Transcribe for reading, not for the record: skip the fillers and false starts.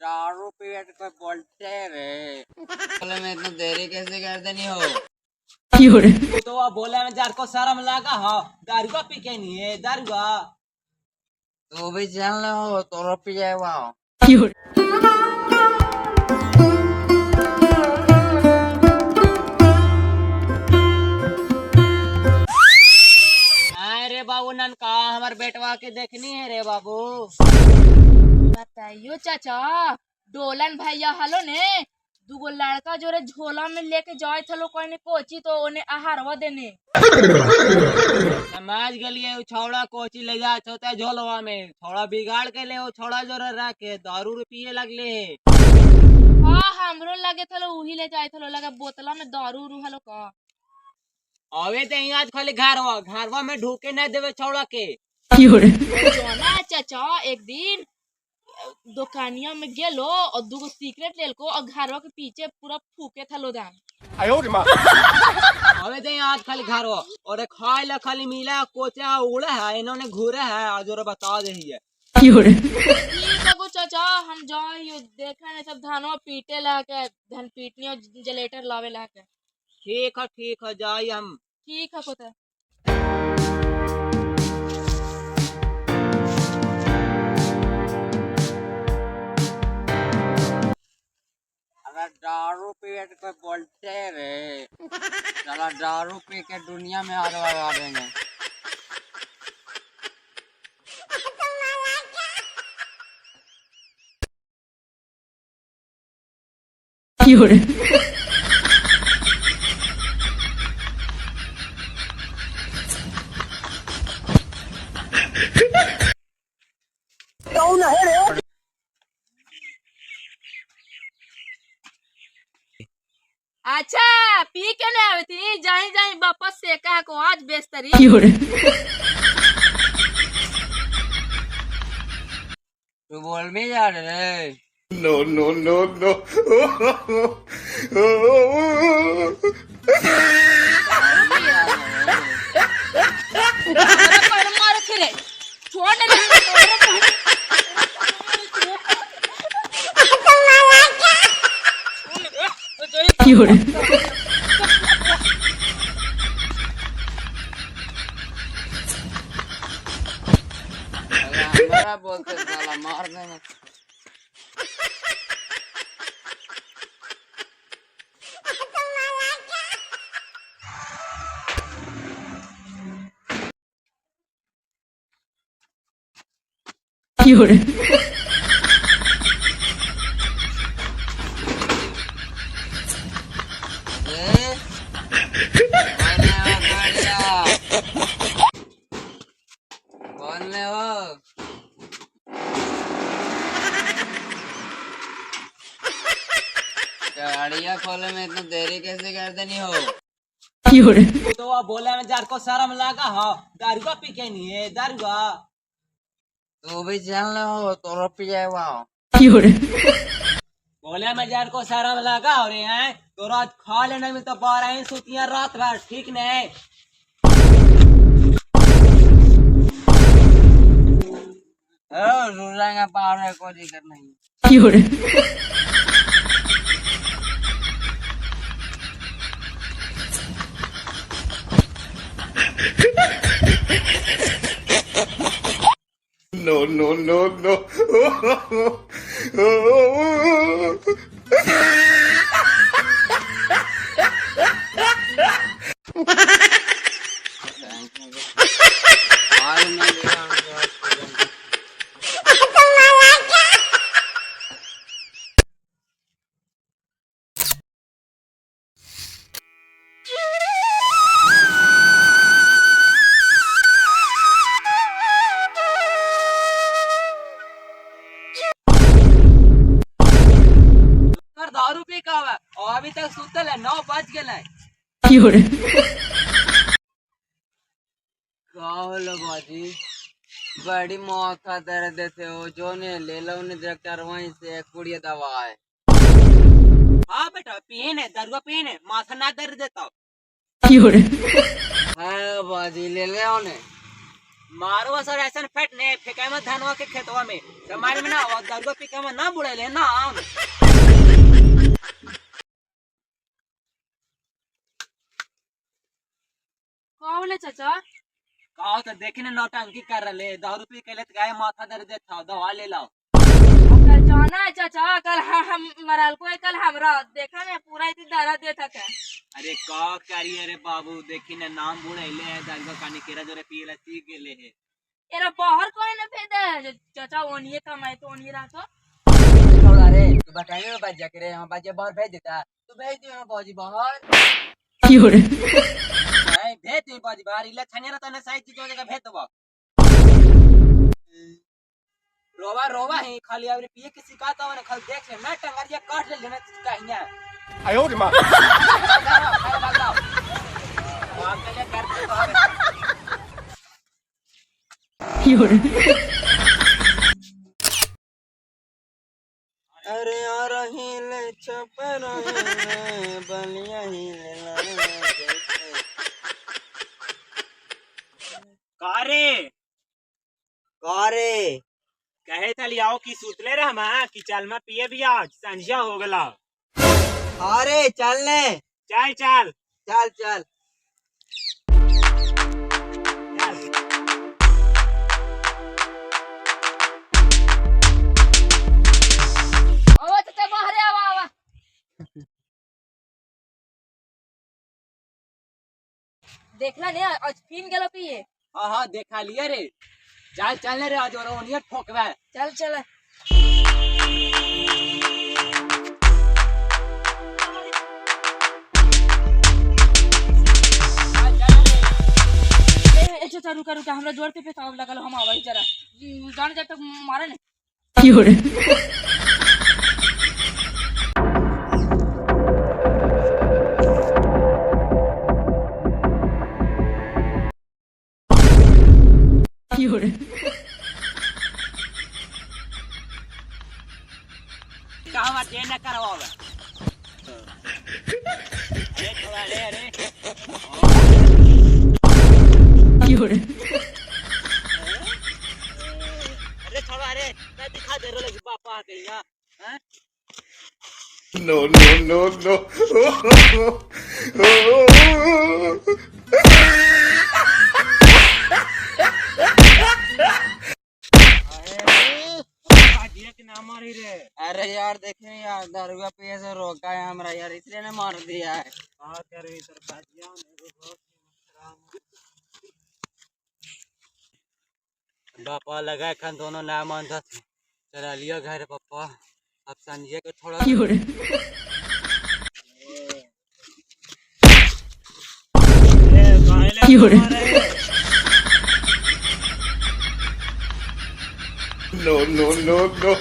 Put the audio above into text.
दारू पीए तो कोई बोलते रे। बोले में इतना देरी कैसे कर देनी हो? तो वो बोले में जार को शर्म लगा हो, दारुआ पी के नहीं है दारुआ। तू भी चल ले हो तो पी जाए वहाँ। अरे बाबू ननका हमार बेटवा के देखनी है रे बाबू। बताइयो चाचा, डोलन भैया हलो ने दुगो लड़का जोरे झोला में लेके जाए थलो कोने कोची तो ओने आहारवा देने। समझ गलिए उ छौड़ा कोची ले जा छोते झोलवा में थोड़ा बिगाड़ के ले, वो छौड़ा जोरे रख के दारू पिए लगले है। हाँ हमरो लगे थलो उही ले जाए थलो, लगा बोतला में दारू उरू हलो का। अवे ते आज खाली घरवा घरवा में ढूके न देवे छौड़ा के। जोना चाचा एक दिन दुकानिया में गेलो और दुगो सिगरेट लेलको और घरवा के पीछे पूरा फूके थलो दान। अवे ते आज खाली घरवा और खाए ला खाली मिला कोचा उड़े है इन्होंने घूरे है आज और बता दे है। ठीक है गो चाचा हम जाइयो देखे ने सब धानवा पीटे ला के, धान पीटनी और जनरेटर लावे ला के। ठीक है जाई हम। ठीक है कोता। अरे दारू पीए तो कोई बोलते रे, साला दारू पी के दुनिया में आग लगा देंगे। अच्छा पी के नहीं आवे थी, जाई जाई वापस से कहा को आज बेस्तरी। तू बोल भी जा रहे? No, no, no, no. अरे पहले मारो थी रे, छोड़ ने रे, अरे पहले- अरे हमारा बोलते साला मार देंगे। ए, कौन है वो गाड़िया? कौन है वो? गाड़िया खोले में इतना देरी कैसे कर देनी हो? तो वो बोले में जार को शर्म लगा हो, दारुआ पी के नहीं है दारुआ। तू भी चल ले हो तो पी जाए वहाँ। बोले में जार को शर्म लगा हो रहे हैं तो रात खा लेने में तो 12 ही सुतिया रात भर, ठीक नहीं? रुलाएंगे पार है कोई दिक्कत नहीं। No, no, no, no. आज नहीं देगा उनको। पर दारू पी का हुआ और अभी तक सुतल है, 9 बज गए है। का होलो बाजी, बड़ी मौत का दर्द देते हो, जो ने ले लो ने डॉक्टर वहीं से एक पुड़िया दवा है। हाँ बेटा पिए ने दारुआ पिए ने माथा ना दर्द देता। हाँ बाजी ले ले ने। मारो सर ऐसा फेट ने फेंका में धनवा के खेतवा में समाज में ना और दारू पी के में ना बुड़ेले ना। कौन है चाचा? कहो तो देखी ने नौटंकी कर रहे, दारू पी के ले तो गाय माथा दर्द था, दवा ले लाओ। कल जाना है चाचा, कल हम मरल को कल हमरा देखा ने पूरा इतनी दर्द देता है। अरे का करी अरे बाबू, देखी ने नाम बुड़ेले है, दारू कानी केरा जोरे पी ले सीख गेले है। एरा बाहर कोई न भेजे चाचा, ओनिए कमाए तो ओनिए रखो। छोड़ा रे तू बताइए में बच्चा के रे, हम बच्चे बाहर भेज देता, तू भेज दियो हम बाजी बाहर। नहीं भेज दी बाजी बाहर, इले छने रहता ने सही चीज जगह भेज दबो। रोवा रोवा ही खाली और पिए के सिखाता हो ना, खाली देख ले ना टंगरिया काट ले लेना कहिया। 哎呦我的妈！ बाप के लिए करते तो हवे। अरे और हिले छपर हिले बलिया हिले। कारे करे कहे था लियाओ की सुतले रह कि चल मैं पिए भी आज संझिया हो गला। अरे चल ले। चल चल चल चल। आवा चाचा बाहर आवा आवा। देखला ने आज फिन गेलो पिए। हाँ हाँ देखा लिया रे, चल चल रे आज और ओनिया ठोकवा। चल चल। ए ए चाचा रुका रुका, हमरा जोर से पेशाब लगल, हम आवा जरा जान जब तक मारे ने। कहवा जे न करवावे। अरे थोड़ा रे अरे अरे थोड़ा अरे मैं दिखा दे रो लगी बापा के यहाँ हैं। No, no, no, no. बाजिया के नाम मारी रे। अरे यार देखे यार दारुआ पिए से रोका है हमरा यार, इसलिए ने मार दिया है। हां करे इधर बाजिया ने बहुत बापा लगा एखन दोनों ना मानता थे, चला लिया घर पप्पा। अब संजय को थोड़ा ए काहे ले मारे। No, no, no, no.